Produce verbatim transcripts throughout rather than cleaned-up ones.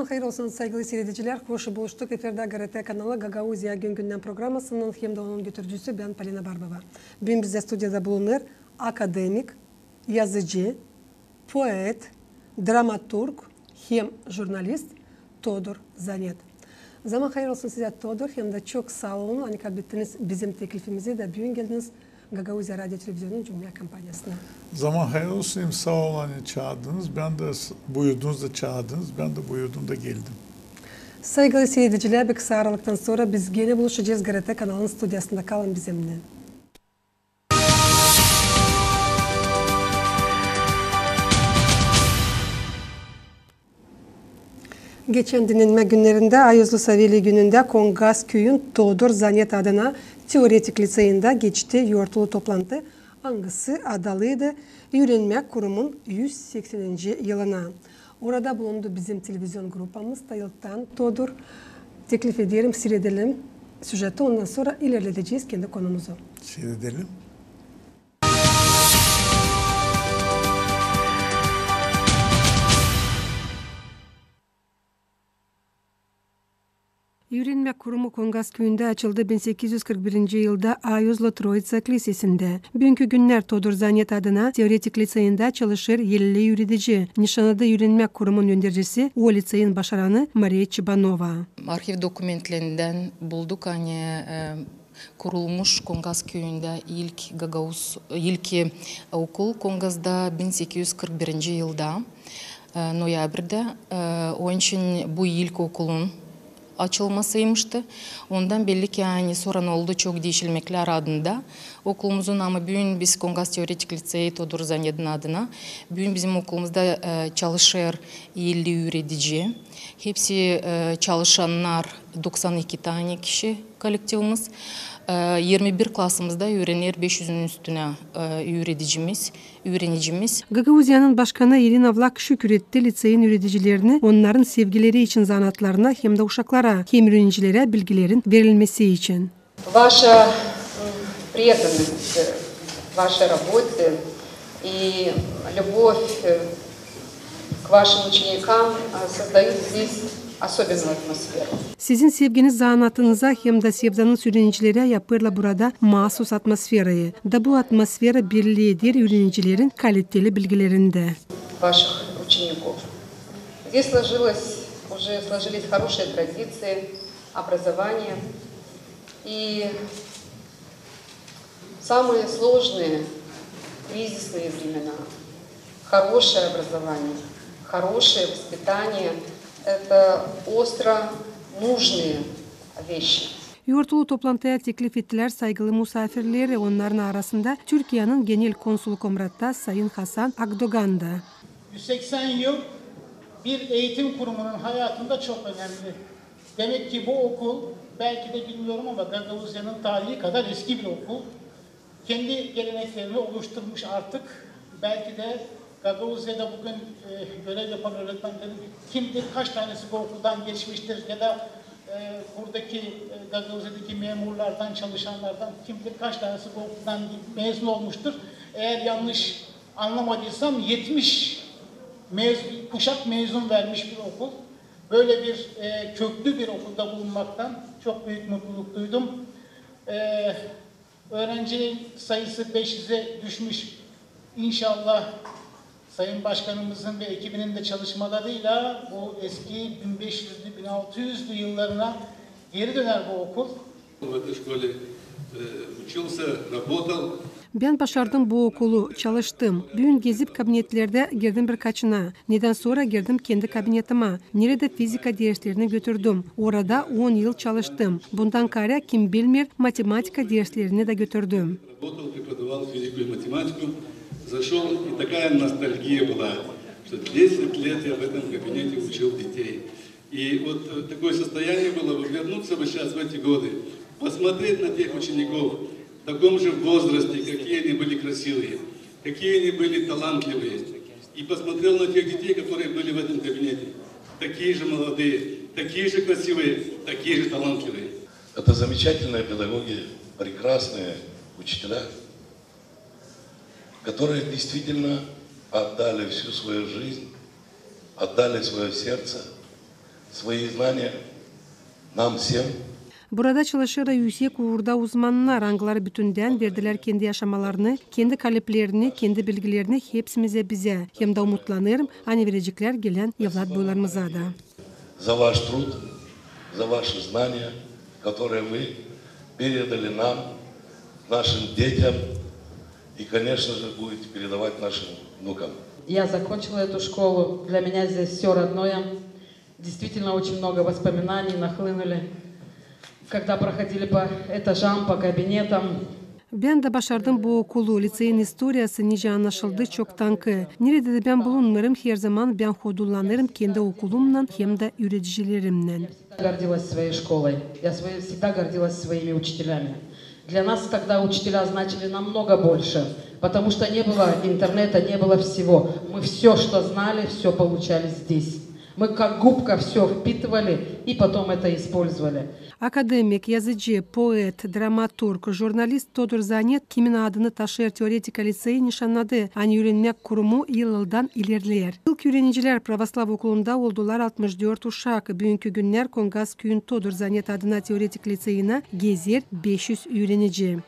Hayır olsun, saygılı siiredicilär. Hoş buluştuk efirdä GRT kanalı Gagauziya gün-gündän programasınnan hem dä onun götürücüsü bän, Polina Barbova. Büün bizdä studiyada bulunêr akademik, yazıcı, poet, dramaturg hem jurnalist Todur Zanet. Zaman hayır olsun sizä, Todur, hem dä çok saa olun, ani kablettiniz bizim teklifimizi da büün geldiniz Gagauziya radio televizionun cümlä kompaniyasına. Zaman hayır olsun, hem saa olun, ani çaardınız. Bän dä s-, buyurdunuz da çaardınız, bän dä buyurdum da geldim. Saygılı siiredicilär, bir kısa aralıktan sora biz genä buluşacez GRT kanalın studiyasında. Kalın bizimnän. Geçän dinnenmä günnerindä, ayuzlu Savelya günündä Kongaz küüyün Todur Zanet adına teoretik liţeyindä geçti yortulu toplantı, angısı adalıydı üürenmäk kurumun üz sekseninci yılına. Orada bulundu bizim televizion gruppamız. Tayıltan, Todur, teklif ederim, siiredelim süjeti, ondan sora ilerledecez kendi konumuzu. Siiredelim. Üürenmäk kurumu Kongaz küüyündä açıldı bin sekiz üz kırk birinci yılda ayuzlu Troitsa klisesindä. Büünkü günnär Todur Zanet adına teoretik liţeyindä çalışêr elli üüredici. Nişanada üürenmäk kurumun öndercisi, o liţeyin başaranı Mariya Çibanova. Arhiv dokumentlerindän bulduk, ani, e, kurulmuş Kongaz küüyündä ilk gagauz, ilk okul Kongazda bin sekiz üz kırk birinci yılda, e, noyabrdä. E, onun için bu ilk okulun açılmasıymıştı. Ondan belli ki, ani sora ne oldu, çok diişilmeklär adında okulumuzun, ama büün biz Kongaz teoretik liţeyi Todur Zanedin adına. Büün bizim okulumuzda, e, çalışêr elli üüredici. Hepsi, e, çalışannar, doksan iki tane kişi kolektivimiz. E, irmi bir klasımızda üürener beş üzün üstünä, e, üüredicimiz, üürenicimiz. Gagauziyanın başkanı İrina Vlak şükür etti liţeyin üüredicilerini onnarın sevgileri için zanaatlarına hem dä uşaklara, hem üürenilerä bilgilerin verilmesi için. Ваша, м, преданность, э, вашей работе и любовь, э, к вашим ученикам, э, создают здесь особенную атмосферу. Sizin sevginiz zanaatınıza hem dä sevdanız üürenilerä yapêrlar burada maasuz atmosferayı. Da bu atmosfera belli eder üürenilerin kaliteli bilgilerini dä. Ваших учеников. Здесь сложилось, уже сложились хорошие традиции образования. И самые сложные кризисные времена, хорошее образование, хорошее воспитание — это остро нужные вещи. Yortulu toplantıya teklif ettilär saygılı musaafirleri, onnarın arasında Türkiyenin genel konsulu Komratta sayın Hasan Akdogan da. Yüz seksen yıl bir eğitim kurumunun hayatında çok önemli. Demek ki bu okul, belki de bilmiyorum ama Gagauzya'nın tarihi kadar eski bir okul. Kendi geleneklerini oluşturmuş artık. Belki de Gagauzya'da bugün, e, görev yapan öğretmenlerin kim bilir kaç tanesi bu okuldan geçmiştir ya da, e, buradaki, e, Gagauzya'daki memurlardan, çalışanlardan kim bilir kaç tanesi bu okuldan mezun olmuştur. Eğer yanlış anlamadıysam yetmiş mez-, kuşak mezun vermiş bir okul. Böyle bir, e, köklü bir okulda bulunmaktan çok büyük mutluluk duydum. E, öğrenci sayısı beş yüze düşmüş. İnşallah Sayın Başkanımızın ve ekibinin de çalışmalarıyla bu eski bin beş yüzlü, bin altı yüzlü yıllarına geri döner bu okul. В этой школе, э, учился, работал. Bän başardım bu okulu, çalıştım. Büün gezip kabinetlerdä girdim birkaçına. Nedän sora girdim kendi kabinetimä, neredä fizika derslerini götürdüm. Orada on yıl çalıştım. Bundan kaarä, kim bilmeer, matematika derslerini dä götürdüm. Работал, преподавал физику и математику. Зашёл, и такая ностальгия была, что десять лет я в этом кабинете учил детей. И вот, э, такое состояние было, вот вернуться бы сейчас в эти годы, посмотреть на тех учеников в таком же возрасте, какие они были красивые, какие они были талантливые. И посмотрел на тех детей, которые были в этом кабинете. Такие же молодые, такие же красивые, такие же талантливые. Это замечательные педагоги, прекрасные учителя, которые действительно отдали всю свою жизнь, отдали своё сердце Свои знания нам всем. Burada çalışêr üüsek uurda uzmannar, angıları bütündän verdilär kendi yaşamalarını, kendi kaliplerini, kendi bilgilerini hepsimizä, bizä. Hem dä umutlanêrım, ani vereceklär gelän evlatboylarımıza da. За ваш труд, за ваши знания, которые вы передали нам, нашим детям и, конечно же, будете передавать нашим внукам. Я закончила эту школу. Для меня здесь всё родное. Действительно, очень много воспоминаний нахлынули. Когда проходили по этажам, по кабинетам. Bän dä başardım bu okulu. Liţeyin istoriyası nicä annaşıldı çoktankı. Neredä dä bän bulunmêêrım, herzaman bän hodullanêrım kendi okulumnan hem dä üüredicilerimnän. Гордилась своей школой. Я своей, всегда гордилась своими учителями. Для нас тогда учителя значили намного больше, потому что не было интернета, не было всего. Мы всё, что знали, всё получали здесь. Мы как губка всё впитывали и потом это использовали. Akademik, yazıcı, poet, dramaturg, jurnalist Todur Zanet, kimin adını taşıyêr teoretika liţeyi, nişannadı, ani üürenmäk kurumu yıl-yıldan ilerleer. İlk üürenicilär pravoslav okulunda oldular altmış dört uşak. Büünkü günnär Kongaz küüyün Todur Zanet adına teoretik liţeyinä gezer beş üz üürenici.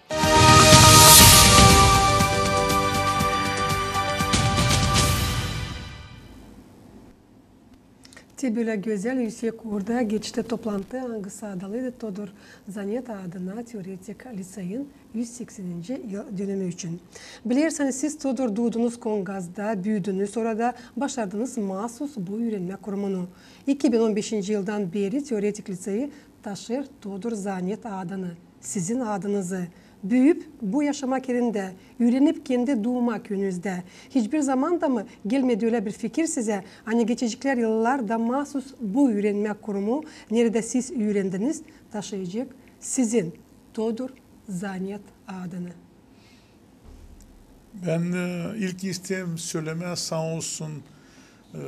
Te bölä gözäl üüsek uurda geçti toplantı, angısı adalıydı Todur Zanet adına teoretik liţeyin üz sekseninci yıldönümü için. Bilersiniz, siz, Todur, duudunuz Kongazda, büüdünüz orada, başardınız maasuz bu üürenmäk kurumunu. İki bin on beşinci yıldan beeri teoretik liţeyi taşıyêr Todur Zanet adını, sizin adınızı. Büüyüp bu yaşamak erindä, üürenip kendi duuma küüyünüzdä, hiçbir zamanda mı gelmedi ölä bir fikir sizä, ani geçeceklär yıllarda maasuz bu üürenmäk kurumu, neredä siz üürendiniz, taşıyacek sizin, Todur Zanet adını? Bän, e, ilk isteerim sölemää saa olsun, e,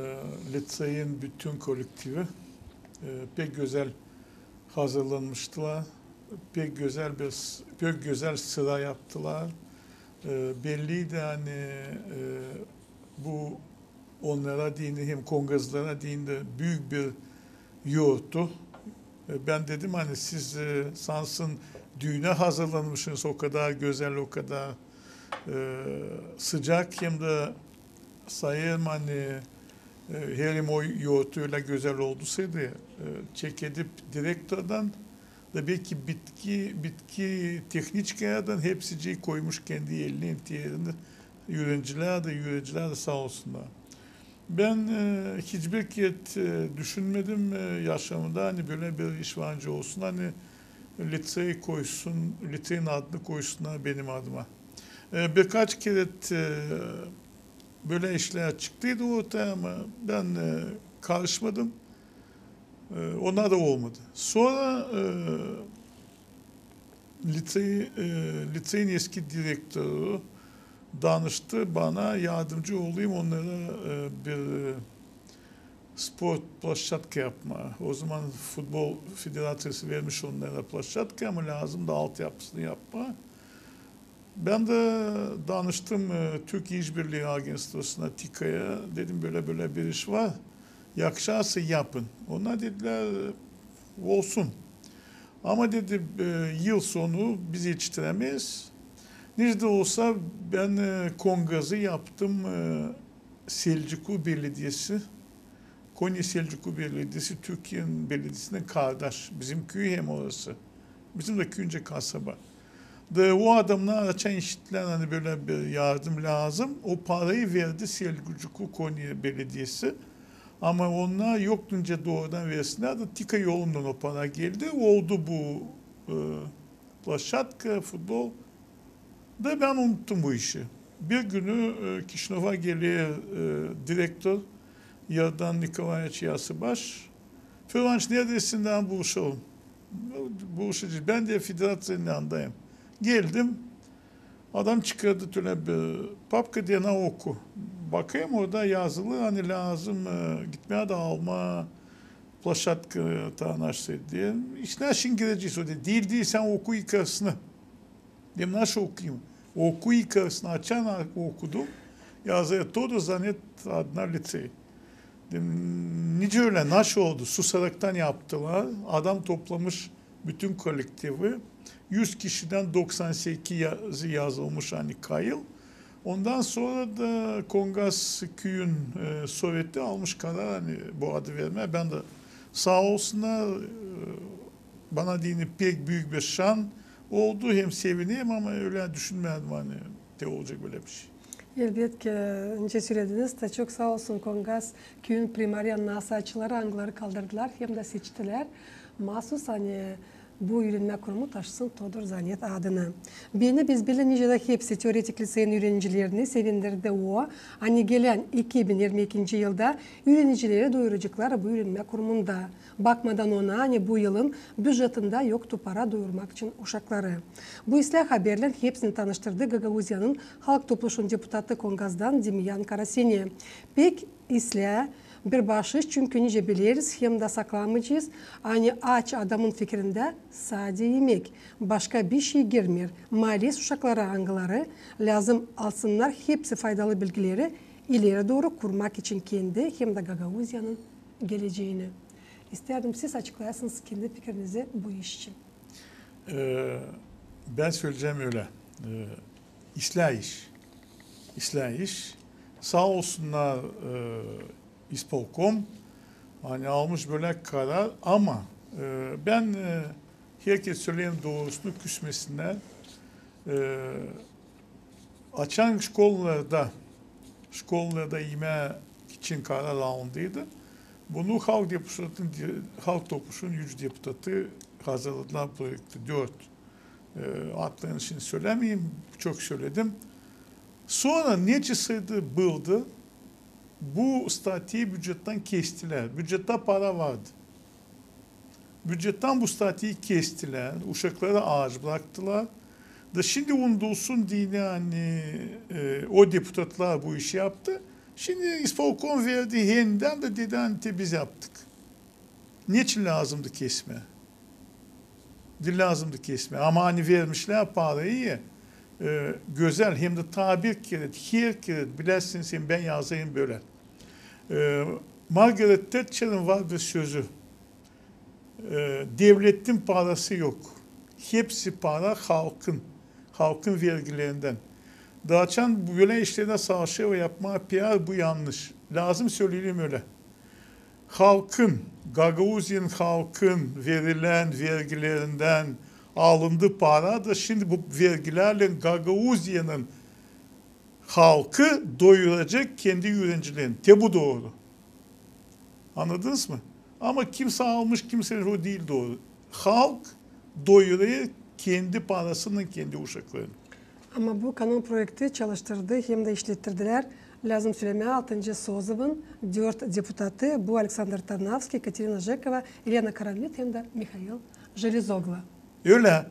liţeyin bütün kollektivi. E, pek gözäl hazırlanmıştılar. Pek gözäl bir s-, pek gözäl sıra yaptılar. E, belliydi, ani, e, bu onnara deyni hem kongazlara deyni büük bir yortu. E, bän dedim, ani siz, e, sansın düünä hazırlanmışsınız, o kadar gözäl, o kadar, e, sıcak, hem dä sayêrım, ani, e, herim o yortu ölä gözäl oldusaydı, e, çek edip direktordan da belki bitki, bitki tehniçkadan hepsicii koymuş kendi elini, hem dä üürenicilär dä, üürenicilär dä saa olsunnar. Bän, e, hiçbir keret, e, düşünmedim, e, yaşamımda, ani bölä bir iş var nicä olsun, ani liţey koysun, liţeyin adını koysunnar benim adıma. E, birkaç keret, e, bölä işlär çıktıydı ortaya, ama bän, e, karışmadım. E, onnar da olmadı. Sora, e, liţey, e, liţeyin eski direktoru danıştı bana, yardımcı olayım onnara, e, bir, e, sport ploşadka yapmaa. O zaman futbol federaţiyası vermiş onnara ploşadka, ama lääzımdı altyapısını yapmaa. Bän dä danıştım, e, Türkiye İşbirliği Agentusuna, TİKAya. Dedim, bölä-bölä bir iş var. Yakışarsa yapın. Onnar dedilär, e, olsun. Ama, dedi, e, yıl sonu biz etiştirämeeriz. Nicä dä olsa bän, e, Kongazı yaptım, e, Selcuku belediyesi. Konya Selcuku belediyesi Türkiyenin belediyesindän kardaş. Bizim küü hem orası. Bizim dä küüncä kasaba. Da o adamnar açan işittilär, ani bölä bir yardım lääzım, o parayı verdi Selcuku Konya belediyesi. Ama onnar yok nicä doorudan versinnär, da TİKA yolundan o para geldi. Oldu bu, e, ploşadka, futbol. Da bän unuttum bu işi. Bir günü, e, Kişinöva geler, e, direktor Yardan Nikolaeviç Yasıbaş. Fedor İvanoviç, neredäsin, da buluşalım. Buluşacez. Bän dä federaţiyanın yanındayım. Geldim. Adam çıkardı tölä bir papka, deer, na oku. Bakêrım, orada yazılı, ani lääzım, e, gitmää da almaa ploşadka, ta naşey deer. İştär şindi girecez, o deer. Diil, diil, sän oku ilkarısını. Deerim, naşey okuyum? Oku ilkarısını. Açan okudum. Yazılı Todur Zanet adına liţey. Nicä ölä, nasıl oldu? Susaraktan yaptılar. Adam toplamış bütün kollektivi. Üz kişidän doksan sekiz yazı yazılmış, ani kayıl. Ondan sora da Kongas küüyün, e, soveti almış karar, ani bu adı vermää. Bän dä saa olsunnar, e, bana deyni pek büük bir şan oldu. Hem sevinerim, ama ölä düşünmärdim, ani te olacek bölä bir şey. Elbetki, nicä sölediniz dä, çok saa olsun Kongas küüyün primarı, nasaaçıları, angıları kaldırdılar hem dä seçtilär maasuz, ani bu üürenmä kurumu taşısın Todor Zanet adını. Beni biz bilä, nicä dä hepsi teoretik liseyin üürenicilerini sevindirdi o, ani gelän iki bin irmi ikinci yılda üürenicileri doyuraceklar bu üürenmä kurumunda, bakmadan ona, ani bu yılın bücetindä yoktu para doyurmak için uşakları. Bu islää haberlän hepsini tanıştırdı Gagauziyanın Halk Topluşunun deputatı Kongazdan Dimiyan Karasini. Pek islää bir baaşış, çünkü nicä bileriz hem dä saklamayacez, ani aaç adamın fikirindä sade imek, başka bir şey girmeer. Maales uşakları, angıları lääzım alsınnar hepsi faydalı bilgileri ileri dooru kurmak için kendi hem dä Gagauziyanın geleceeni. İstärdim, siz açıklayasınız kendi fikirinizi bu iş için. E, bän söleyecäm ölä. E, islää iş. İslää iş. Saa olsunnar, e, ispolkom, ani almış bölä karar, ama, e, bän, e, herkerä söleerim doorusunu, küsmesinnär. E, açan şkollarda, şkollarda imää için karar alındıydı, bunu Halk Topluşunun, Halk Topluşunun üç deputatı hazırladılar proekti, dört. E, adlarını şindi sölämeyim, çok söledim. Sora neçin saydı bıldı, bu statiyayı bücettän kestilär. Bücettä para vardı. Bücettän bu statiyayı kestilär, uşakları aaç braktılar. Da şindi unudulsun deyni, ani, e, o deputatlar bu işi yaptı. Şindi ispolkom verdi hendän dä dedi, ani te biz yaptık. Neçin lääzımdı kesmää? Diil lääzımdı kesmää. Ama ani vermişlär parayı, e, gözäl, hem dä taa bir kerä, her kerä, bilersiniz, hem bän yazêrım bölä. E, Margaret Thatcherın var bir sözü. E, devletin parası yok. Hepsi para halkın, halkın vergilerindän. Da açan bölä işlerdä savaşêr yapmaa P R, bu yannış. Lääzım söleyelim ölä. Halkın, Gagauziyanın halkın verilän vergilerindän alındı para da şindi bu vergilärlän Gagauziyanın halkı doyuracek kendi üürenicilerini. Te bu dooru. Annadınız mı? Ama kimsä almış, kimsä, o diil dooru. Halk doyurêr kendi parasınnan kendi uşaklarını. Ama bu kanun proekti çalıştırdı hem dä işlettirdilär, lääzım sölemää, Altıncı Sozevın dört deputatı, bu Aleksandr Tarnavski, Katerina Jekova, Elena Karamit hem dä Mihail Jelezoglu. Ölä.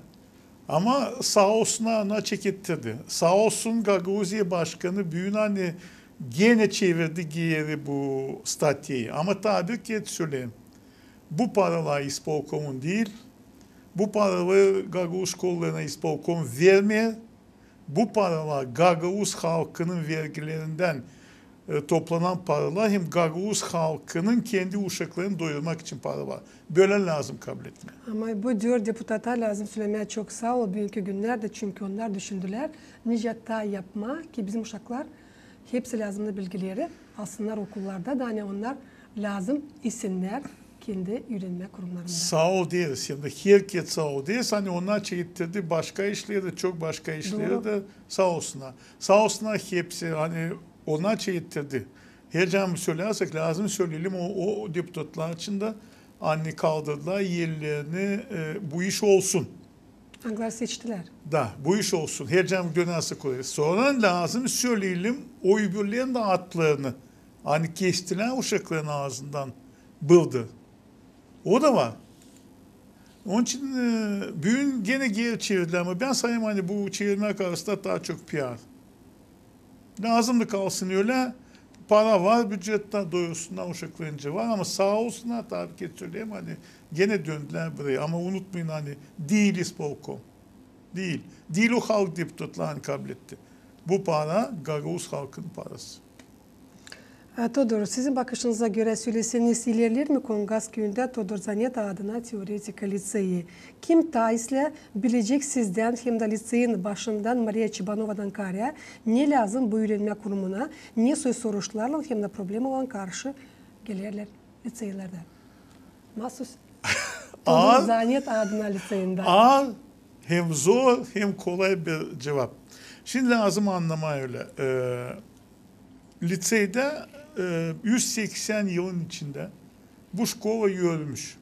Ama saa olsun, ona çekettirdi. Saa olsun Gagauziya başkanı büün, ani genä çevirdi geeri bu statiyayı. Ama taa bir kerä söleyim. Bu paralar ispolkomun diil. Bu paralar gagauz şkollarına ispolkom vermeer. Bu paralar gagauz halkının vergilerindän, e, toplanan paralar, hem gagauz halkının kendi uşaklarını doyurmak için paralar. Bölä lääzım kabletmää. Ama bu dört deputata lääzım sölemää çok saa ol büünkü günnerdä, çünkü onnar düşündülär, nicä taa yapmaa, ki bizim uşaklar hepsi lääzımnı bilgileri alsınnar okullarda da, ani onnar lääzım issinnär kendi üürenmä kurumlarında. Saa ol deeriz, hem dä herkerä saa ol deeriz, ani onnar çekettirdi başka işleri dä, çok başka işleri dä, saa olsunnar. Saa olsunnar hepsi, ani onnar çekettirdi. Hercan söleersek, lääzım söleyelim o, o deputatlar için dä, ani kaldırdılar ellerini, e, bu iş olsun. Angıları seçtilär. Da, bu iş olsun. Hercan dönersek oraya. Sora lääzım söleyelim o öbürlerin dä adlarını. Ani kestilär uşakların aazından bıldır. O da var. Onun için, e, büün genä geeri çevirdilär, ama bän sanêrım, ani bu çevirmää karısında taa çok P R. Lääzımdı kalsın ölä. Para var bücettää, doyursunnar uşaklarını, var, ama saa olsunnar, taa bir kerä söleyim, ani genä döndülär buraya. Ama unutmayın, ani diil ispolkom. Diil. Diil o halk deputatlarını kabletti. Bu para gagauz halkın parası. E, Todur, sizin bakışınıza görä, söläseniz, ilerlär mi Kongaz küüyündä Todur Zaneta adına teoretika litseyi? Kim taa islää bilecek sizdän hem dä litseyin başından Mariya Çebanovadan kaarä, ne lääzım bu üürenmä kurumuna, ne soy soruşlarlan hem dä problemalarlan karşı gelerlär litseylerdä? Maasuz Todur Zaneta adına litseyindä. Aar, hem zor, hem kolay bir cuvap. Şindi lääzım annamaa ölä. E, litseydä, e, üz seksän yılın içindä bu şkola yörmüş.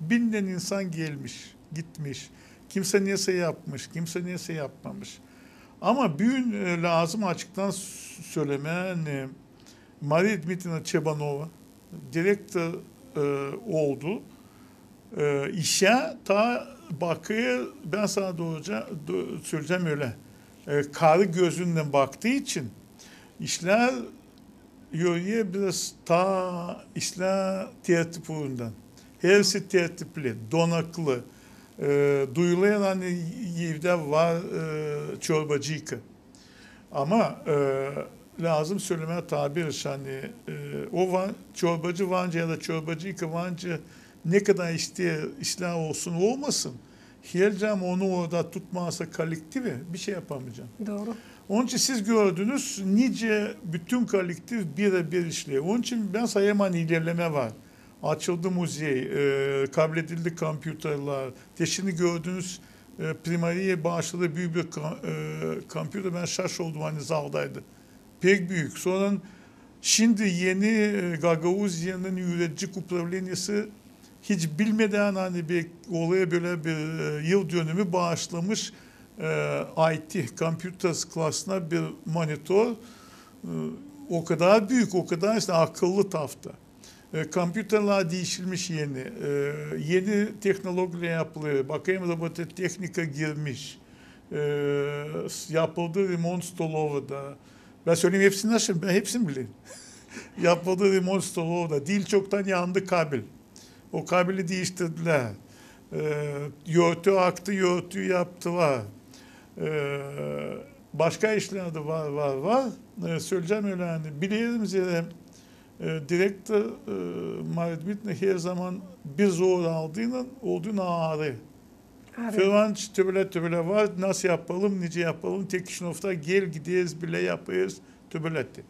Binnän insan gelmiş, gitmiş. Kimsä nesä yapmış, kimsä nesä yapmamış. Ama büün, e, lääzım açıktan s-, sölemää, ani Mariya Dmitrievna Çebanova direktor, e, oldu. E, işä taa bakêr, bän sana dooruca, do-, söleyecäm ölä. E, karı gözünnän baktıı için işlär yöreer biraz taa islää tertip uurundan. Hersi tertipli, donaklı. E, duyulêr, ani evdä var, e, çorbacıyka. Ama, e, lääzım sölemää taa bir iş, ani, e, o va-, çorbacı varınca ya da çorbacıyka varınca ne kadar isteer, islää olsun, olmasın, herliim onu orada tutmazsa kolektivi, bişey yapamayacan. Dooru. Onun için siz gördünüz, nicä bütün kolektiv birä-bir işleer. Onun için bän sayêrım, ani ilerlemä var. Açıldı muzey, e, kabledildi kompyuterlär. Te şindi gördünüz, e, primariya baaşladı büük bir ka-, e, kompyuter. Bän şaş oldum, ani zaldaydı. Pek büük. Sora şindi eni, e, Gagauziyanın üüredicilik upravleniyası hiç bilmedän, ani bir olaya bölä bir, e, yıldönümü baaşlamış, e, I T, kompyuter klasına bir monitor. E, o kadar büük, o kadar işte akıllı tafta. E, kompyuterlär diişilmiş eni. E, eni tehnologiyalar yapılêr. Bakêrım, robototehnika girmiş. E, s-, yapıldı remont stolovada. Bän söleyim hepsini, nasıl, bän hepsini bilerim. Yapıldı remont stolovada. Diil çoktan yandı kabel. O kabeli diiştirdilär. E, örtü aktı, örtüyü yaptılar. E, başka işlär dä var, var, var. E, söleyecäm ölä, ani bilerim, zerä e, direktor, e, Mariya Dmitrievna her zaman bir zor aldıynan, olduynan aarı. Aarı. Fırlanç töbelä-töbelä var, nasıl yapalım, nicä yapalım, tek işin ofta gel, gideriz, bilä yapêrız, töbelä te.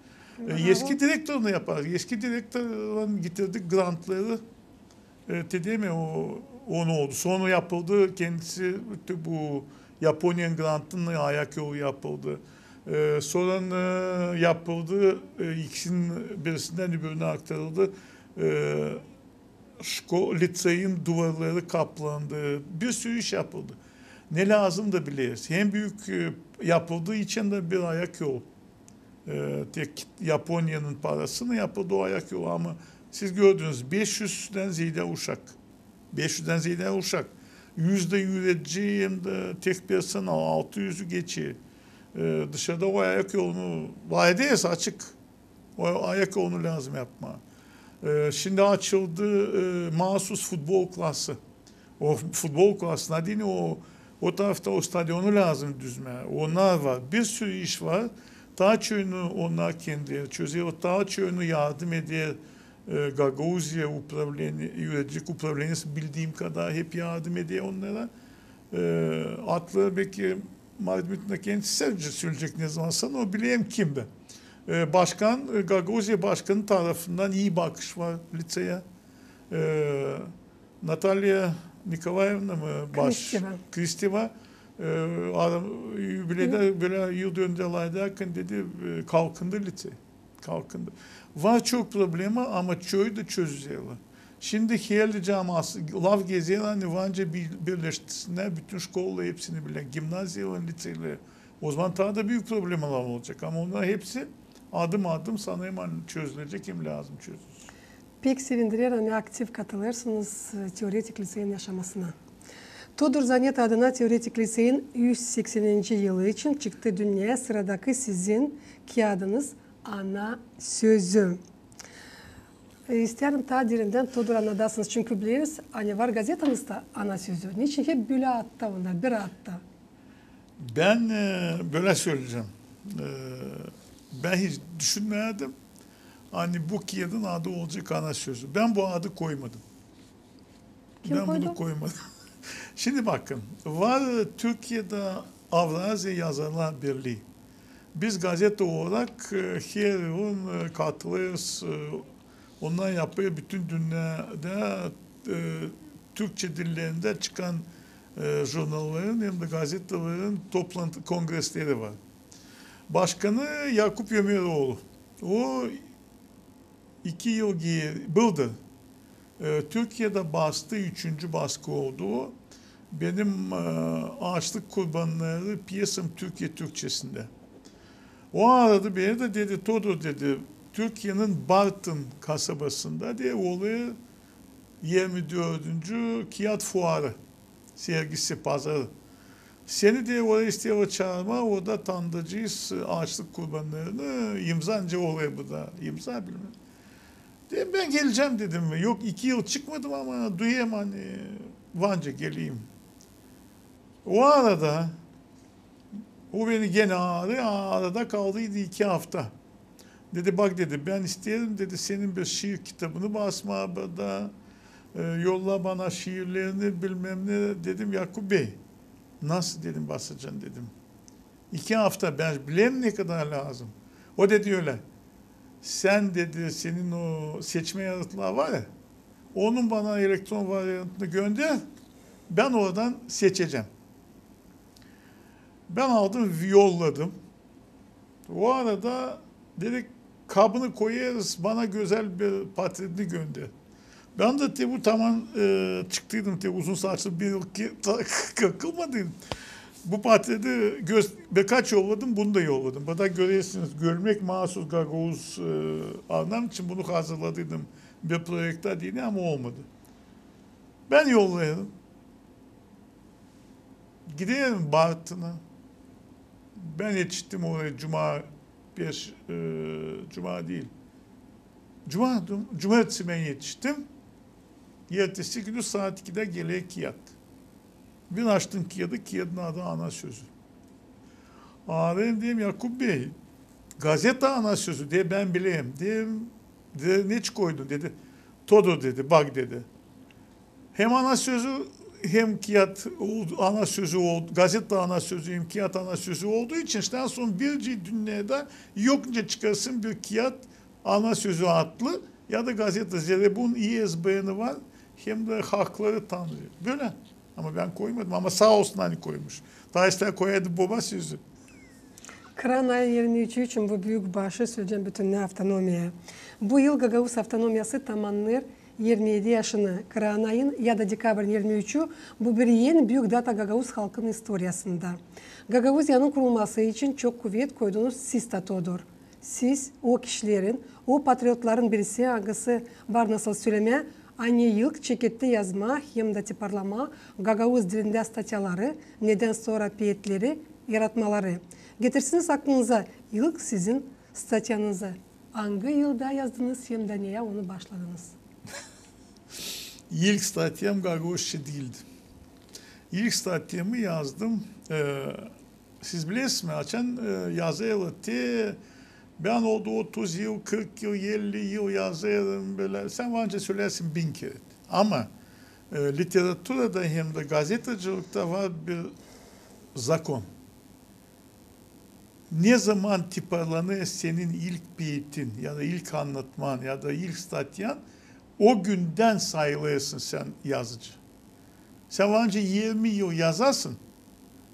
E, eski direktorla yapêrız. Eski direktorlan getirdik grantları. E, te deerim, o, onu oldu. Sora yapıldı kendisi, te bu Yaponiyanın grantınnan ayak yolu yapıldı. E, sora, e, yapıldı, e, ikisinin birisindän öbürünä aktarıldı. E, şko-, litseyin duvarları kaplandı. Bir sürü iş yapıldı. Ne lääzım da bileriz. En büük, e, yapıldıı için dä bir ayak yolu. E, tek Yaponiyanın parasına yapıldı o ayak yolu, ama siz gördünüz, beş üzdän zeedä uşak. Beş üzdän zeedä uşak. Üz dä üüredici hem dä tek personal, altı üzü geçer. E, dışarda o ayak yolunu, var ederiz, açık. O ayak yolunu lääzım yapmaa. E, şindi açıldı, e, maasuz futbol klası. O futbol klasına deyni o, o tarafta o stadionu lääzım düzmää. Onnar var. Bir sürü iş var. Taa çoyunu onnar kendileri çözer. O taa çoyunu yardım eder, e, Gagauziya upravleni-, üüredici upravleniyası bildiim kadar hep yardım eder onnara. E, adları belki Mariya Dmitrievna kendisi söleyecek ne zamansa, o bilerim kimdä. E, başkan, e, Gagauziya başkanı tarafından ii bakış var litseyä. E, Natalya Nikolaevna mı? Baş-, Kristeva. Kristeva. E, adam, yubileydä, bölä yıldönümdä lafedärkän dedi, e, kalkındı litsey. Kalkındı. Var çok problema, ama çoyu da çözüzerlär. Şindi herliim laf gezer, ani varınca bir-, birleştirsinnär bütün şkolaları, hepsini bilä, gimnaziyaları, litseyleri. O zaman taa da büük problemalar olacek. Ama onnar hepsi adım-adım sanêrım, ani çözülecek hem lääzım çözülsün. Pek sevindirer, ani aktiv katılêrsınız, e, teoretik litseyin yaşamasına. Todur Zaneta adına teoretik litseyin üz sekseninci yılı için çıktı dünneyä sıradakı sizin kiyadınız "Ana sözü". E, isteerim taa derindän Toduru annadasınız, çünkü bileriz, ani var gazetanızda "Ana sözü". Neçin hep bölä adda onda, bir adda? Bän, e, bölä söleyecäm. E, bän hiç düşünmärdim. Ani bu kiyadın adı olacek Ana Sözü. Bän bu adı koymadım. Kim koydu? Bän bunu koymadım. Şindi bakın, var Türkiyedä Avraziya Yazarlar Birlii. Biz gazeta olarak, e, her yılın, e, katılêrız, e, onnar yapêr bütün dünnedä, e, türkçe dillerindä çıkan, e, jurnalların hem dä gazetaların toplantı, kongresleri var. Başkanı Yakup Ömeroğlu. O iki yıl ge-, bıldır, e, Türkiyedä bastı, üçüncü baskı oldu o. Benim, e, Aaçlık Kurbannarı pyesam Türkiye Türkçesindä. O aradı beni dä dedi, Todur, dedi, Türkiyenin Bartın kasabasında, dedi, olêr yirmi dördüncü kiyat fuarı, sergisi, pazarı. Seni, dedi, oraya isteerlär çaarmaa, orada tanıdacez Aaçlık Kurbannarını, imza nicä olêr burada, imza bilmem. Dedim, bän gelecäm, dedim. Yok, iki yıl çıkmadım, ama duyêrım, ani var nicä geleyim. O arada o beni genä arêêr, arada kaldıydı iki afta. Dedi, bak, dedi, bän isteerim, dedi, senin bir şiir kitabını basmaa burada, e, yolla bana şiirlerini, bilmem ne. Dedim, Yakup bey, nasıl, dedim, basacan, dedim. İki afta, bän bilerim ne kadar lääzım. O dedi ölä, sän, dedi, senin o seçme yazıtları var ya, onun bana elektron varyantını gönder, bän oradan seçecäm. Bän aldım, yolladım. O arada dedik, kabını koyêrız, bana gözäl bir portretini gönder. Bän dä te bu taman, e, çıktıydım, te uzun saaçlı bir yıl ki-, ta-, kakılmadıydım. Bu portreti gö-, birkaç yolladım, bunu da yolladım. Burada görersiniz, görmek maasuz gagauz, e, anlam için bunu hazırladıydım bir proektä deyni, ama olmadı. Bän yollaydım. Giderim Bartına. Bän etiştim oraya cuma, peş-, e, cuma diil. Cuma, cum-, cumartesi bän etiştim. Ertesi günü saat ikidä geler kiyat. Bän açtım kiyadı, kiyadın adı Ana Sözü. Arêêrım, deerim, Yakup bey, gazeta Ana Sözü, deer, bän bilerim. Deerim, deer, neçin koydun, dedi. Todur, dedi, bak, dedi. Hem Ana Sözü, hem kiyat oldu, Ana Sözü oldu, gazeta Ana Sözü hem kiyat Ana Sözü olduğu için, şindän sora biricii dünnedä yok nicä çıkarsın bir kiyat Ana Sözü adlı ya da gazeta, zerä bunun İSBNi var, hem dä hakları tanınêr. Bölä. Ama bän koymadım, ama saa olsun, ani koymuş. Taa islää koyaydı boba sözü. Kıraan ayın irmi üçü için bu büük başarı sölecäm bütün avtonomiyaya. Bu yıl Gagauz avtonomiyası tamannêêr irmi edi yaşını. Kıraan ayın ya da dekabrın irmi üçü, bu bir en büük data gagauz halkın istoriyasında. Gagauziyanın kurulması için çok kuvet koydunuz siz, Todur. Siz o kişilerin, o patriotların birisi, angısı var, nasıl sölemää, ani ilk çeketti yazmaa hem dä tiparlamaa gagauz dilindä statyaları, nedän sora peetleri, yaratmaları. Getirsiniz aklınıza ilk sizin statyanızı. Angı yılda yazdınız hem dä neyä onu başladınız? İlk statyam gagauzça diildi. İlk statyamı yazdım, e, siz bilersiniz mi, açan, e, yazêrlar te, bän oldu otuz yıl, kırk yıl, elli yıl yazêrım bölä. Sän var nicä söleersin bin kerä. Ama, e, literaturada hem dä gazetacılıkta var bir zakon. Ne zaman tiparlanêr senin ilk peetin ya da ilk annatman ya da ilk statyan, o gündän sayılêrsın sän yazıcı. Sän var nicä irmi yıl yazasın,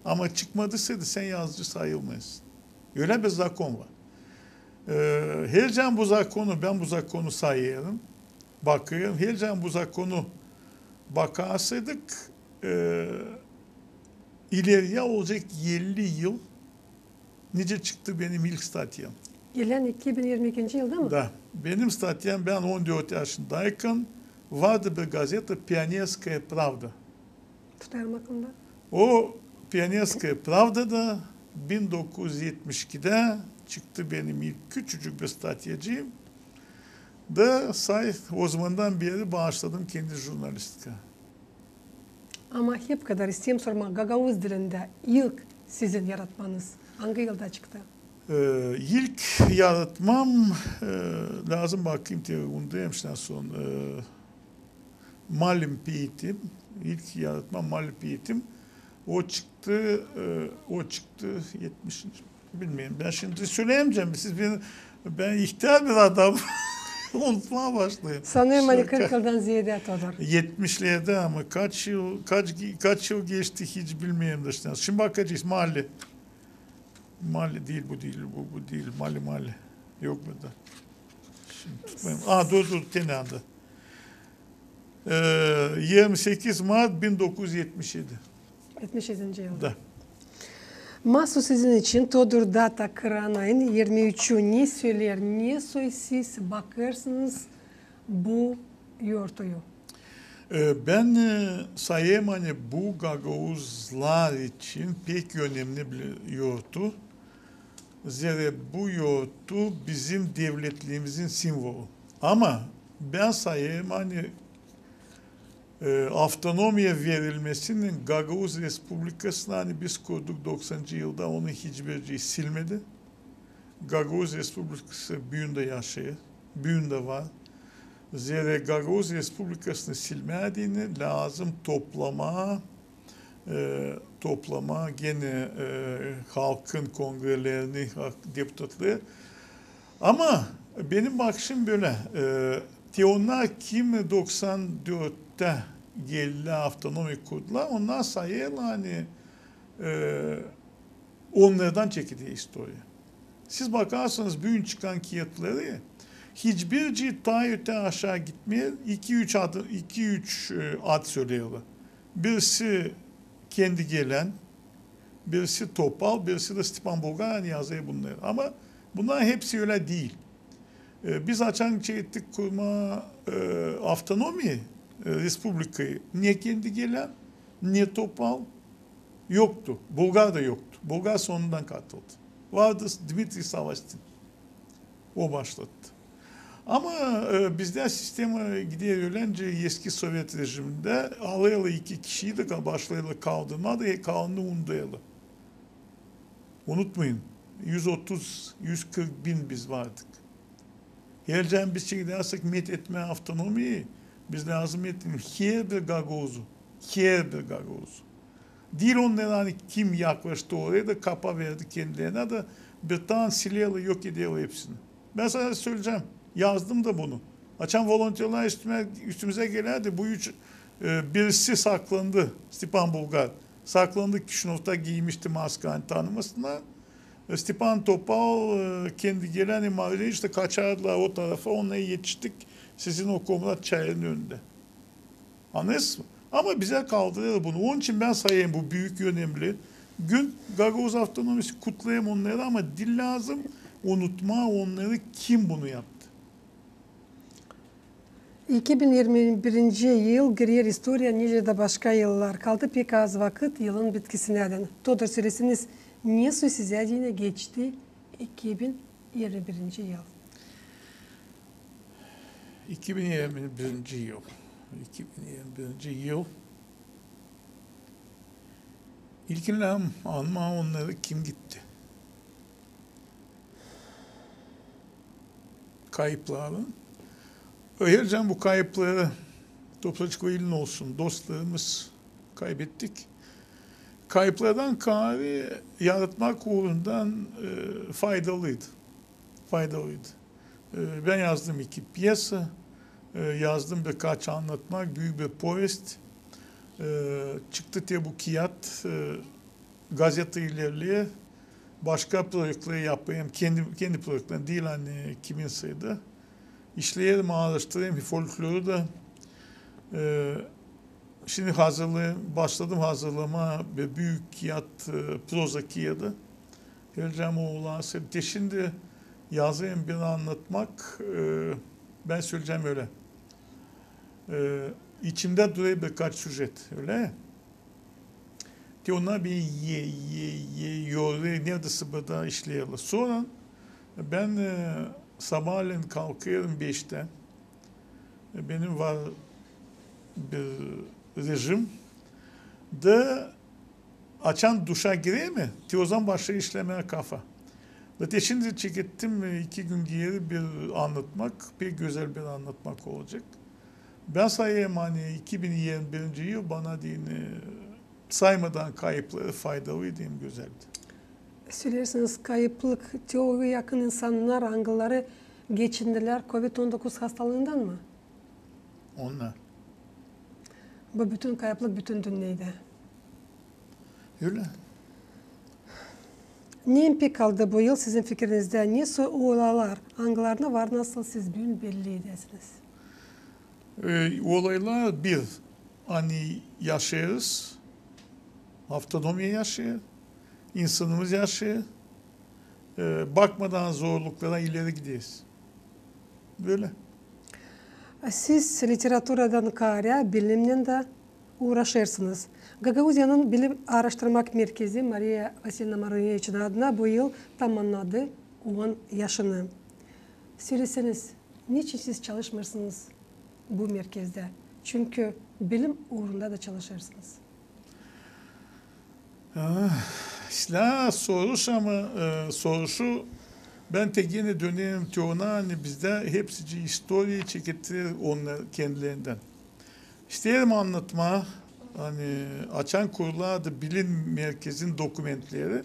ama çıkmadıysaydı, sän yazıcı sayılmêêrsın. Ölä bir zakon var. E, hercan bu zakonu, bän bu zakonu sayêrım, bakêrım. Hercan bu zakonu bakarsaydık, e, ileriyä olacek elli yıl, nicä çıktı benim ilk statyam. Gelän iki bin irmi ikinci yılda mı? Da. Benim statyam, bän on dört yaşındaykan, vardı bir gazeta Pionerskaya pravda. Tutêrım aklımda. O Pionerskaya pravdada bin dokuz üz etmiş ikidä çıktı benim ilk küçücük bir statyacıım. Da say, o zamandan beri başladım kendi jurnalistika. Ama hep kadar isteerim sormaa, gagauz dilindä ilk sizin yaratmanız angı yılda çıktı? E, ilk yaratmam, e, lääzım bakayım, te undudum şindi son, e, Malim peetim, ilk yaratmam Malim peetim, o çıktı, e, o çıktı etmişinci. Bilmeerim, bän şindi söleyämeyecäm. Siz beni, bän ihtär bir adam. Unutmaa başlayım. Sanêrım, ani kırk yıldan ziyaadä, Todur. Etmişlerdä, ama kaç yıl, kaç, kaç yıl geçti, hiç bilmeerim da şindi. Şindi bakacez, Mali. Mali diil, bu diil, bu, bu diil. Mali, Mali. Yok burada. Şindi tutmayım. A, dur, dur, te neydi? E, irmi sekiz mart bin dokuz üz etmiş edi. Etmiş edinci yılda. Da. Maasuz sizin için, Todur, data kıran ayın irmi üçü ne söleer, nesoy siz bakêrsınız bu yortuyu? E, bän, e, sayêrım, ani bu gagauzlar için pek önemli bir yortu. Zerä bu yortu bizim devletliimizin simvolu. Ama bän sayêrım, ani, e, avtonomiya verilmesinin Gagauz Respublikasını, ani biz kurduk doksanıncı yılda, onu hiçbir şey silmedi. Gagauz Respublikası büün dä yaşêêr, büün dä var. Zerä Gagauz Respublikasını silmää deyni lääzım toplamaa, e, toplamaa genä, e, halkın kongrelerini, halk deputatları. Ama benim bakışım bölä, e, te onnar, kim doksan dörttä geldilär, avtonomiya kurdular, onnar sayêrlar, ani, e, onnardan çekildi istoriya. Siz bakarsanız büün çıkan kiyatları, hiçbir şey taa ötää aşaa gitmeer, iki-üç ad, iki-üç, e, ad söleerlär. Birisi Kendigelän, birisi Topal, birisi dä Stepan Bulgar, ani yazêr bunnarı. Ama bunnar hepsi ölä diil. E, biz açan şey ettik kurmaa, e, avtonomiya, e, respublikayı, ne Kendigelän, ne Topal yoktu. Bulgar da yoktu. Bulgar sonnundan katıldı. Vardı Dmitriy Savastin. O başlattı. Ama, e, bizdä sistema gider ölä, nicä eski sovet rejimindä alêrlar iki kişiyi dä ka-, başlêêrlar kaldırmaa da, e, kalanını unudêrlar. Unutmayın, üz otuz, üz kırk bin biz vardık. Herliim biz çekecäsek met etmää avtonomiyayı, biz lääzım metelim herbir gagauzu, herbir gagauzu. Diil onnarı, ani kim yaklaştı oraya da kapa verdi kendilerinä da, bir taa silerlär, yok ederlär hepsini. Bän sana söleyecäm, yazdım da bunu. Açan volontörlär üstümä, üstümüzä gelärdi, bu üç, e, birisi saklandı, Stepan Bulgar. Saklandı, Kişinövda giymişti maska, ani tanımasınnar. E, Stepan Topal, e, Kendigelän, Mavreniç dä kaçardılar o tarafa, onnara etiştik sizin o Komrat çayının önündä. Annêêrsınız mı? Ama bizä kaldırêr bunu. Onun için bän sayêrım, bu büük önemli gün. Gagauz avtonomiyası, kutlêêrım onnarı, ama diil lääzım unutmaa onnarı, kim bunu yaptı. İki bin irmi birinci yıl girer istoriya, nicä dä başka yıllar. Kaldı pek az vakıt yılın bitkisinä dän. Todur, söleseniz, nesoy sizä deyni geçti iki bin irmi birinci yıl? İki bin irmi birinci yıl. İki bin irmi birinci yıl. İlkin lääzım anmaa onnarı, kim gitti. Kayıpların. Ölä bu kayıpları, topraçık elin olsun, dostlarımız kaybettik. Kayıplardan kaarı yaratmak uurundan, e, faydalıydı. Faydalıydı. E, bän yazdım iki pyesa, e, yazdım birkaç annatmak, büük bir povest. E, çıktı te bu kiyat, e, gazeta ilerleer, başka proektleri yapêrım, kendi, kendi proektlerim diil, ani kiminseydi. İşleerim, aaraştırêrım folkloru da. E, şindi hazırlêêrım, başladım hazırlamaa bir büük kiyat, e, proza kiyadı. Geleceäm o olası. Te şindi yazêrım bir annatmak, e, bän söleyecäm ölä. E, içimdä durêr birkaç süjet, ölä. Te onnar beni e, e, e, yorêr, neredä sıbada işleerlär. Sora bän, e, sabaalän kalkêrım beştä. E, benim var bir rejim. Da açan duşa girerim, te ozaman başlêêr işlemää kafa. Öte şindi çekettim, e, iki gün geeri bir annatmak, pek gözäl bir annatmak olacek. Bän sayêrım, ani iki bin irmi birinci yıl bana deyni, e, saymadan kayıpları, faydalı deyim, gözäldi. Söleersiniz, kayıplık, te o yakın insannar, angıları geçindilär kovid on dokuz hastalıından mı? Onnar. Bu bütün kayıplık bütün dünnedä. Ölä. Ne impik kaldı bu yıl sizin fikirinizdä? Ne sor-, olaylar, angılarını var nasıl siz büün belli edäsiniz? E, olaylar bir, ani yaşêêrız, avtonomiya yaşêêr, insanımız yaşêêr, e, bakmadan zorluklara ileri gideriz. Bölä. Siz literaturadan kaarä bilimnän dä uuraşêrsınız. Gagauziyanın bilim aaraştırmak merkezi Mariya Vasilyevna Maruneviçin adına bu yıl tamannadı on yaşını. Söleseniz, neçin siz çalışmêêrsınız bu merkezdä? Çünkü bilim uurunda da çalışêrsınız. Ah, islää soruş, ama, e, soruşu bän te genä dönerim te ona, ani bizdä hepsicii istoriya çekettiler onnar kendilärindän. İsteerim annatmaa, ani açan kurulardı bilim merkezin dokumentleri,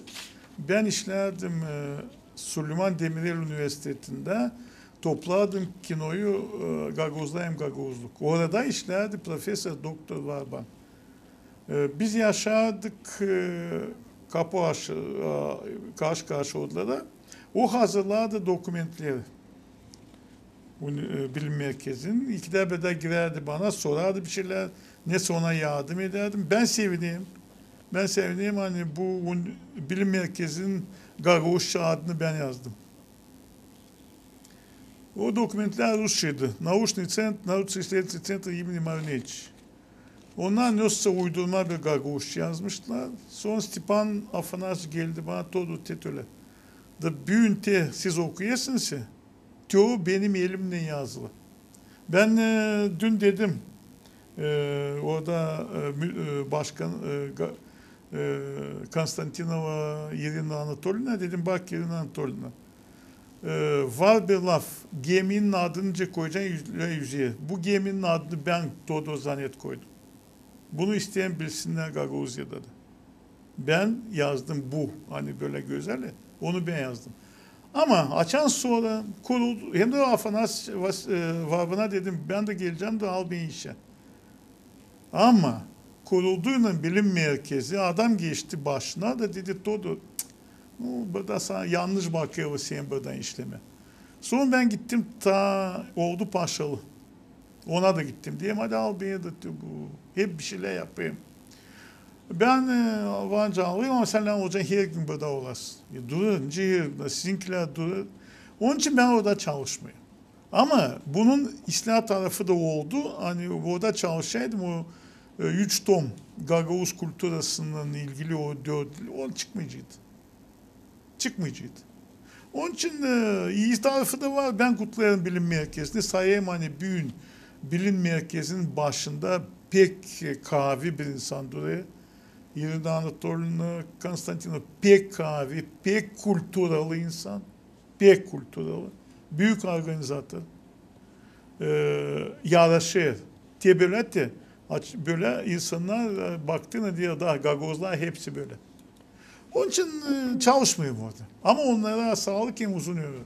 bän işlärdim, e, Suleyman Demirel Universitetindä, toplardım kinoyu, e, Gagauzlar hem gagauzluk. Orada işlärdi professor doktor Varban. E, biz yaşardık, e, kapu aşı-, e, karşı-karşı odalarda. O hazırlardı dokumentleri. Uni-, e, bilim merkezin. İkidä bir dä girärdi bana, sorardı bir şeylär. Nesä ona yardım edärdim. Bän sevinerim. Bän sevinerim, ani bu uni-, bilim merkezin gagauzça adını bän yazdım. O dokumentlär rusçaydı. Научный центр, научно-исследовательский центр имени Маруневича. Onnar nesä uydurma bir gagauzça yazmışlar. Sora Stepan Afanasyeviç geldi bana, Todur, te ölä. Da büün te siz okuyêrsınız, te o benim elimnän yazılı. Bän, e, dün dedim, e, orada, e, mü-, e, başkan, e, ga-, e, Konstantinova İrina Anatolyevna, dedim, bak, İrina Anatolyevna, e, var bir laf, geminin adını nicä koyacan, ölä üzää. Bu geminin adını bän, Todur, zanet koydum. Bunu isteerim bilsinnär Gagauziyada da. Bän yazdım bu, ani bölä gözäl, onu bän yazdım. Ama açan sora kuruldu, hem dä Afanas Vas-, e, Varbana dedim, bän dä gelecäm dä al beni işä. Ama kurulduynan bilim merkezi, adam geçti başına da dedi, Todur, cık, nu, burada sana yannış bakêrlar seni buradan işlemää. Sora bän gittim ta, oldu Paşalı. Ona da gittim. Deerim, hadi al beni dä, bu, hep bir şeylär yapêrım. Bän, e, var canlıyım, ama sän lääzım olacan hergün burada olasın. E, durêr, nicä hergün, sizinkilär durêr. Onun için bän orada çalışmêêrım. Ama bunun islää tarafı da oldu. Ani orada çalışaydım, o, e, üç tom gagauz kulturasınnan ilgili o dört, o çıkmayacaydı. Çıkmayacaydı. Onun için, e, ii tarafı da var. Bän kutlêêrım bilim merkezini. Sayêrım, ani büün bilim merkezinin başında pek, e, kaavi bir insan durêr. İrina Anatolyevna Konstantinova pek kaavi, pek kulturalı insan. Pek kulturalı. Büük organizator. E, yaraşêr. Te bölä te, aç-, bölä insannar, e, baktıına deer, da, gagauzlar hepsi bölä. Onun için, e, çalışmêêrım orada. Ama onnara saalık hem uzun ömür.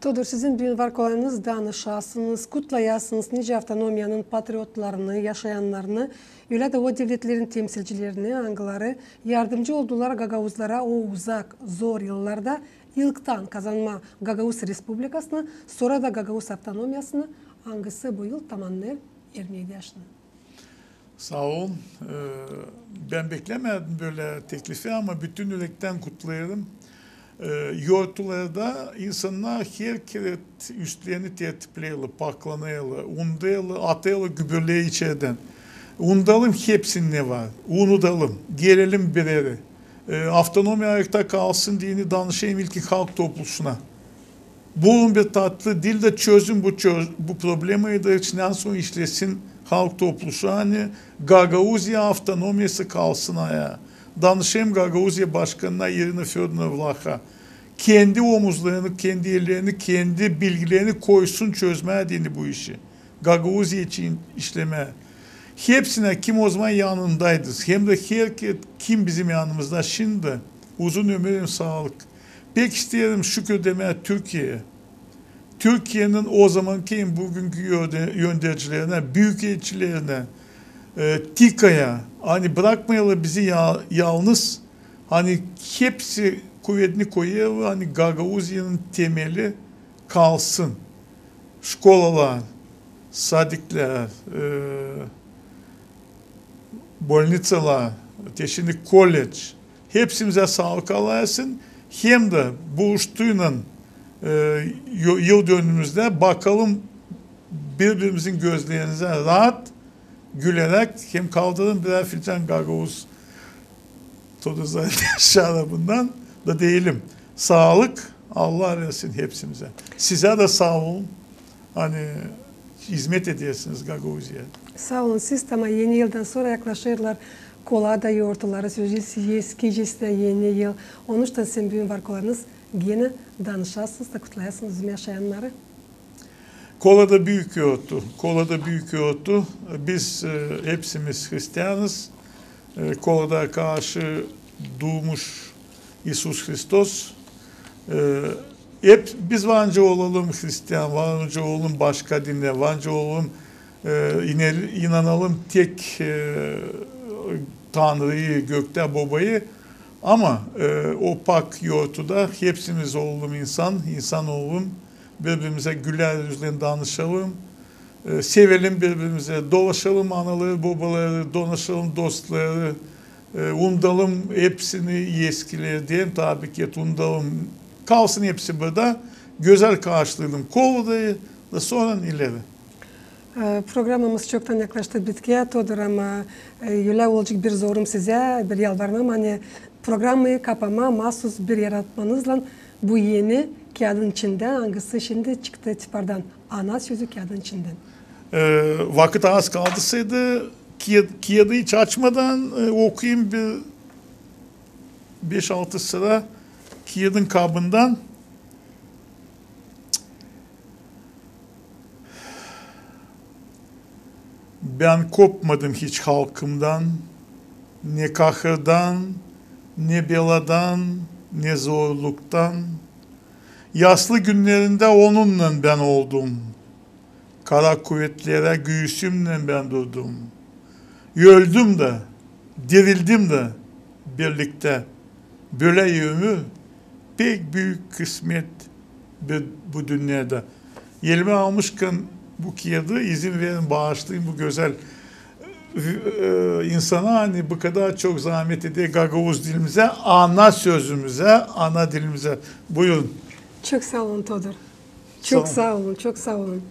Todur, sizin büün var kolayınız danışasınız, kutlayasınız nicä avtonomiyanın patriotlarını, yaşayannarını, ölä dä o devletlerin temsilcilerini, angıları yardımcı oldular gagauzlara o uzak, zor yıllarda ilktan kazanmaa Gagauz Respublikasını, sora da Gagauz Avtonomiyasını, angısı bu yıl tamannêêr irmi edi yaşını. Saa olun. E, bän beklämärdim bölä teklifi, ama bütün ürektän kutlêêrım. E, yortularda insannar her kerä üstlerini tertipleerlär, paklanêrlar, unudêrlar, atêrlar gübürleri içerdän. Unudalım hepsini, ne var. Unudalım. Gelelim bir erä. E, avtonomiya ayakta kalsın deyni danışêrım ilkin halk topluşuna. Bulun bir tatlı dil da çözün bu çöz-, bu problemayı da içindän sora işlesin halk topluşu. Ani Gagauziya avtonomiyası kalsın ayaa. Danışêrım Gagauziya başkanına İrina Födorovna Vlaha. kendi omuzlarını, kendi ellerini, kendi bilgilerini koysun çözmää deyni bu işi. Gagauziya için işlemää. Hepsinä, kim o zaman yanındaydı, hem dä herkez, kim bizim yanımızda şindi, uzun ömür hem saalık. Pek isteerim şükür demää Türkiyeyä. Türkiyenin o zamankı hem bugünkü önde-, öndercilerinä, büük elçilerinä, e, TİKAya, ani brakmayalar bizi ya-, yalnız, ani hepsi kuvetni koyêr, ani Gagauziyanın temeli kalsın. Şkolalar, sadiklär, e, bolniţalar, te şindi kolledž. Hepsimizä saalık Allah versin. Hem dä buluştuuynan, e, yo-, yıldönümümüzdä bakalım, biri-birimizin gözlerinizä raat, güleräk hem kaldırın birär filcan gagauz Todur Zanyet şarabından da deyelim: saalık Allah versin hepsimizä. Sizä dä saa olun. Ani hizmet edersiniz Gagauziyaya. Saa olun siz. Ama Eni yıldan sora yaklaşêrlar Kolada yortuları, sözü eskicesinä Eni yıl. Onuştan sizin büün var kolayınız genä danışasınız da kutlayasınız bizim yaşayannarı. Kolada büük yortu. Kolada büük yortu. Biz, e, hepsimiz hristianız. E, Kolada karşı duumuş İisus Hristos. E, hep biz var nicä olalım hristian, var nicä olalım başka dinä, var nicä olalım, e, inel-, inanalım tek, e, Tanrıyı, göktä Bobayı. Ama, e, o pak yortuda hepsimiz olalım insan, insan olalım. Biri-birimizä güler üzlän danışalım, e, sevelim biri-birimizä, dolaşalım anaları, bobaları, dolaşalım dostları, e, unudalım hepsini, eskileri deyni, tabii ki, unudalım. Kalsın hepsi burada. Gözäl karşılayalım Koladayı da sora ileri. E, programamız çoktan yaklaştı bitkiyä, Todur, ama, e, ölä olacek bir zorum sizä, bir yalvarmam, ani programayı kapamaa maasuz bir yaratmanızlan bu eni kiyadın içindän, angısı şindi çıktı tipardan. Ana sözü kiyadın içindän. E, vakıt az kaldısaydı, kiya-, kiyadı hiç açmadan, e, okuyayım bir beş-altı sıra kiyadın kabından. Bän kopmadım hiç halkımdan, ne kahırdan, ne beladan, ne zorluktan. Yaslı günnerindä onunnan bän oldum. Kara kuvetlerä güüsümnän bän durdum. Öldüm dä, dirildim dä birliktä. Bölä ömür pek büük kısmet bir, bu dünnedä. Elimä almışkan bu kiyadı, izin verin, baaşlayın bu gözäl, e, insana, ani bu kadar çok zaamet eder gagauz dilimizä, ana sözümüzä, ana dilimizä. Buyurun. Çok saa olun, Todur. Çok saa olun, çok saa olun.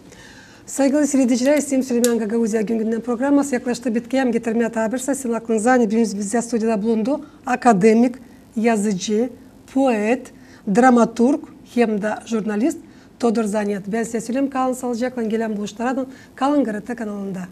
Saygılı siirediciler, isteerim sölemää, Gagauziya gün-gündän programası yaklaştı bitkiyä. Getirmää taa bir saa sizin aklınıza, ani büün bizä studiyada bulundu akademik, yazıcı, poet, dramaturg hem dä jurnalist Todur Zanyet. Bän sizä söleerim, kalın saalıcaklan, gelän buluşmalardan, kalın GRT kanalında.